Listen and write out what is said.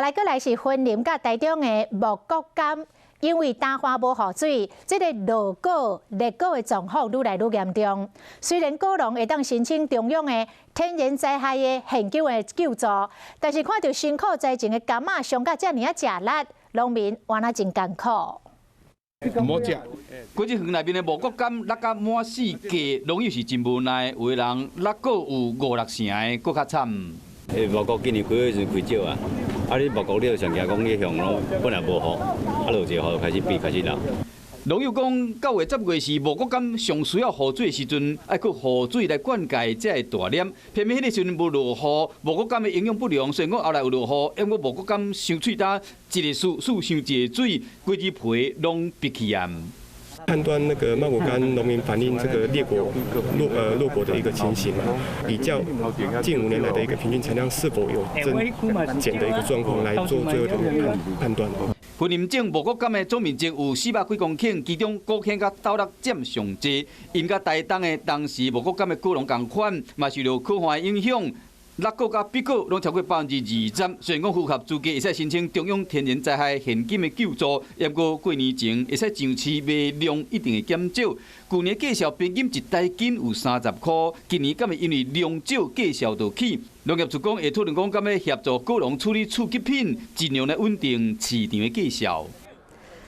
來閣來是雲林佮台中的茂谷柑，因為乾旱無雨水，這个落果裂果的狀況愈來愈嚴重。雖然果農會當申請中央的天然災害的現金的救助，但是看著辛苦栽種的柑仔傷甲遮爾仔食力，農民原來真艱苦。毋好食。果子園內面的茂谷柑落甲滿四界，農友是真無奈，有的人落果有五六成的，閣較慘。欸，茂谷今年開的時陣開少啊，啊你茂谷了上驚講你向攏本來無雨，啊落一個雨就開始變開始老。農友講，9月、10月是茂谷柑上需要雨水的時陣，愛靠雨水來灌溉才會大粒。偏偏彼个時陣無落雨，茂谷柑的營養不良。雖然講後來有落雨，毋過茂谷柑傷喙焦，一个樹輸傷濟水，規支皮攏癟去啊。判斷那個茂谷柑農民反映這個裂果落果的一個情形嘛，比較近5年來的一個平均產量是否有增減的一個狀況來做最後的判斷。雲林種茂谷柑的總面積有400幾公頃，其中果坑佮斗六佔上濟。𪜶佮台東的當時茂谷柑的果農仝款，嘛受著苦旱影響，落果佮癟果攏超過20%。雖然講符合資格，會使申請中央天然災害現金的救助，毋過過年前會使上市賣量一定會減少。舊年價數平均一台斤有30箍，今年敢會因為量少價數就起？農業處講會討論講，敢欲協助果農處理次級品，盡量來穩定市場的價數。